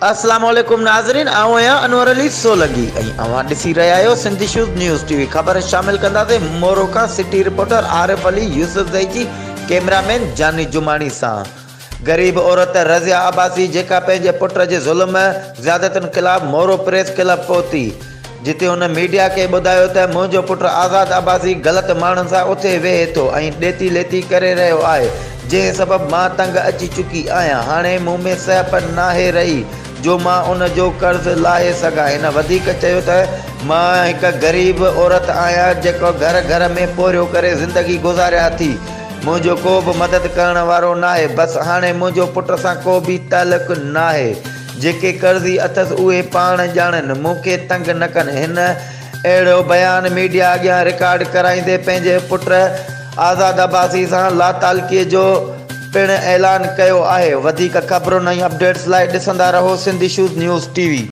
اسلام عليڪم ناظرين آئون آهيان انور علي سولنگي ۽ اوهان ڏسي رهيا آهيو Sindh issues news T V خبر شامل ڪنداسين مورو کان سٽي رپورٽر عارف علي يوسف زئي جي ڪيمرا مين جاني جماڻي سان غريب عورت رضيه عباسي جيڪا پنهنجي پٽ جي ظلم زيادتين خلاف مورو پريس ڪلب پهتي جتي هن ميڊيا کي ٻڌايو ته منهنجو پٽ آزاد عباسي غلط ماڻهن سان اٿي ويهي ٿو ۽ ڏيتي ليتي ڪري رهيو آهي جنهن سبب مان تنگ اچي چڪي آهيان هاڻي مون ۾ سهپ ناهي رهي جو مان ان جو قرض لاهي سگهان هن وڌيڪ چيو ته مان هڪ غريب عورت آهيان جيڪو گهر گهر ۾ پورهيو ڪري زندگي گذاريان ٿي منهنجو ڪو به مدد ڪرڻ وارو ناهي بس هاڻي منهنجو پٽ سان ڪو به تعلق ناهي. جيڪي قرضي اٿس اهي پاڻ ڄاڻن، مون کي تنگ نه ڪن. هن اهڙو بيان ميڊيا اڳيان رڪارڊ ڪرائيندي پنهنجي پٽ آزاد عباسي سان لاتعلقي جو پڻ اعلان ڪيو آهي. وڌيڪ خبرن ۽ اپڊيٽس لاء ڏسندا رهو Sindh issues news T V.